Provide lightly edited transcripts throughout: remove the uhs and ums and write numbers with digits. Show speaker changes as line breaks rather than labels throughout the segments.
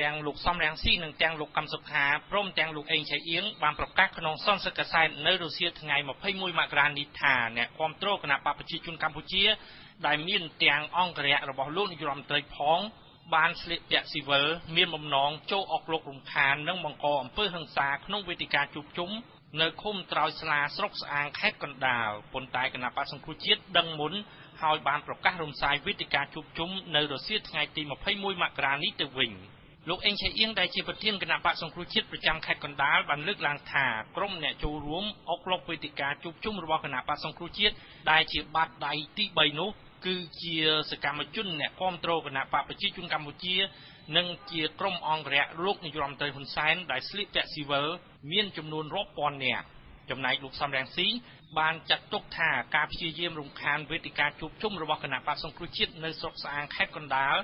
ទាំងលោកសំរងស៊ីនិងទាំងលោកកឹមសុខាព្រមទាំងលោកអេងឆៃអៀងបានប្រកាសក្នុងសន្និសីទកាសែតនៅរុស្ស៊ីថ្ងៃ21មករានេះថាអ្នកគាំទ្រគណបក្សប្រជាជនកម្ពុជាដែលមានទាំងអង្គរក្សរបស់លោកនាយករដ្ឋមន្ត្រីផងបានស្លៀកពាក់ស៊ីវិលមានបំណងចូលអុកលោករំខាននិងបង្កអំពើហិង្សាក្នុងវេទិកាជួបជុំនៅឃុំត្រើយស្លាស្រុកស្អាងខេត្តកណ្ដាលប៉ុន្តែគណបក្សសង្គ្រោះជាតិដឹងមុនហើយបានប្រកាសរំសាយវេទិកាជួបជុំនៅរុស្ស៊ីថ្ងៃទី21មករានេះទៅវិញលោកអេងឆៃអៀងដែលជាប្រធានគណបក្សសង្គ្រោះជាតិប្រចាំខេត្តកណ្ដាលបានលើកឡើងថាក្រុមអ្នកចូលរួមអុកឡុកវេទិកាជួបជុំរបស់គណបក្សសង្គ្រោះជាតិដែលជាបាតដៃទី3នោះគឺជាសកម្មជនអ្នកគាំទ្រគណបក្សប្រជាជនកម្ពុជានិងជាក្រុមអង្គរក្សលោកនាយករដ្ឋមន្ត្រីហ៊ុនសែនដែលស្លៀកពាក់ស៊ីវិលមានចំនួនរាប់ពាន់នាក់ចំណែកលោកសំរងស៊ីបានចាត់ទុកថាការព្យាយាមរំខានវេទិកាជួបជុំរបស់គណបក្សសង្គ្រោះជាតិនៅស្រុកស្អាងខេត្តកណ្ដាល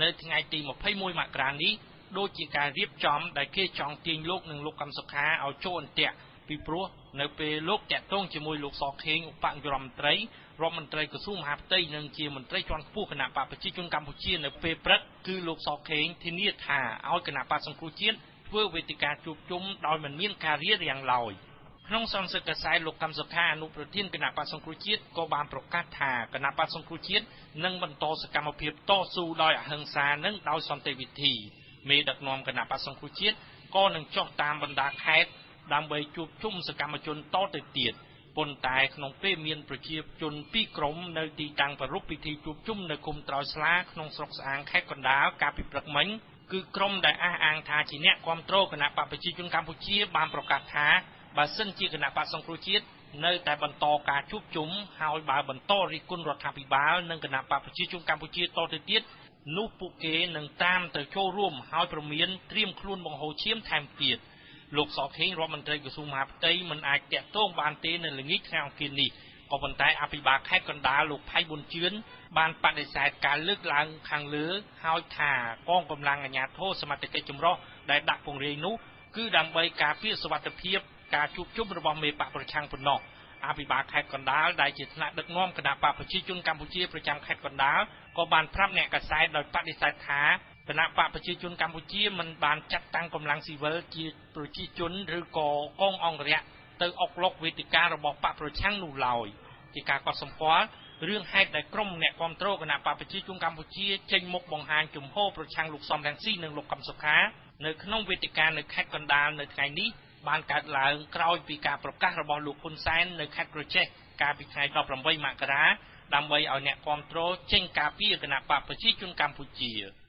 នៅថ្ងៃទី21មករានេះដូចជាការរៀបចំដែលគេចង់ទាញលោកនិងលោកកឹមសុខាឲ្យចូលអន្ទាក់ពីព្រោះនៅពេលលោកតាក់ទងជាមួយលោកសខេងឧបនាយករដ្ឋមន្ត្រីរដ្ឋមន្ត្រីក្រសួងមហាផ្ទៃនិងជាមន្ត្រីជាន់ខ្ពស់គណបក្សប្រជាជនកម្ពុជានៅពេលព្រឹកគឺលោកសខេងធានាថាឲ្យគណបក្សសង្គ្រោះជាតិធ្វើវេទិកាជួបជុំដោយមិនមានការរារាំងឡើយក្នុងសន្និសីទកាសែតលោកកឹមសុខាអនុប្រធានគណបក្សសង្គ្រោះជាតិក៏បានប្រកាសថាគណបក្សសង្គ្រោះជាតិនឹងបន្តសកម្មភាពតស៊ូដោយអហិង្សានិងដោយសន្តិវិធីមេដឹកនាំគណបក្សសង្គ្រោះជាតិក៏នឹងចុះតាមបណ្ដាខេត្តដើម្បីជួបជុំសកម្មជនតទៅទៀតប៉ុន្តែក្នុងពេលមានប្រជាជនពីរក្រុមនៅទីតាំងប្រារព្ធពិធីជួបជុំនៅឃុំត្រើយស្លាក្នុងស្រុកស្អាងខេត្តកណ្ដាលកាលពីព្រឹកមិញគឺក្រុមដែលអះអាងថាជាអ្នកគាំទ្រគណបក្សប្រជាជនកម្ពុជាបានប្រកាសថាបើសិនជាគណបក្សសង្គ្រោះជាតិនៅតែបន្តការជួបជុំហើយបើបន្តរិះគន់រដ្ឋាភិបាលនិងគណបក្សប្រជាជនកម្ពុជាតទៅទៀតនោះពួកគេនឹងតាមទៅចូលរួមហើយព្រមានត្រៀមខ្លួនបង្ហូរឈាមថែមទៀតលោកសខេងរដ្ឋមន្ត្រីក្រសួងមហាផ្ទៃមិនអាចតាក់ទងបានទេនៅល្ងាចថ្ងៃអង្គារនេះក៏ប៉ុន្តែអភិបាលខេត្តកណ្ដាលលោកផៃប៊ុនជឿនបានបដិសេធការលើកឡើងខាងលើហើយថាកងកម្លាំងអាជ្ញាធរសមត្ថកិច្ចចម្រុះដែលដាក់ពង្រាយនោះគឺដើម្បីការពារសុវត្ថិភាពការជួបជុំរបស់មេបក្សប្រឆាំងប៉ុណ្ណោះអភិបាលខេត្តកណ្ដាលដែលជាថ្នាក់ដឹកនាំគណបក្សប្រជាជនកម្ពុជាប្រចាំខេត្តកណ្ដាលក៏បានប្រាប់អ្នកកាសែតដោយបដិសេធថាគណបក្សប្រជាជនកម្ពុជាមិនបានចាត់តាំងកម្លាំងស៊ីវិលជាប្រជាជនឬក៏កងអង្គរក្សទៅអុកឡុកវេទិការបស់បក្សប្រឆាំងនោះឡើយជាការកត់សម្គាល់រឿងហេតុដែលក្រុមអ្នកគាំទ្រគណបក្សប្រជាជនកម្ពុជាចេញមុខបង្ហាញជំហរប្រឆាំងលោកសំរងស៊ីនិងលោកកឹមសុខានៅក្នុងវេទិកានៅខេត្តកណ្ដាលនៅថ្ងៃនេះបានកើតឡើងក្រោយពីការប្រកាសរបស់លោកហ៊ុនសែននៅខេត្តក្រចេះកាលពីថ្ងៃ18មករាដើម្បីឲ្យអ្នកគាំទ្រចេញការពារគណបក្សប្រជាជនកម្ពុជា។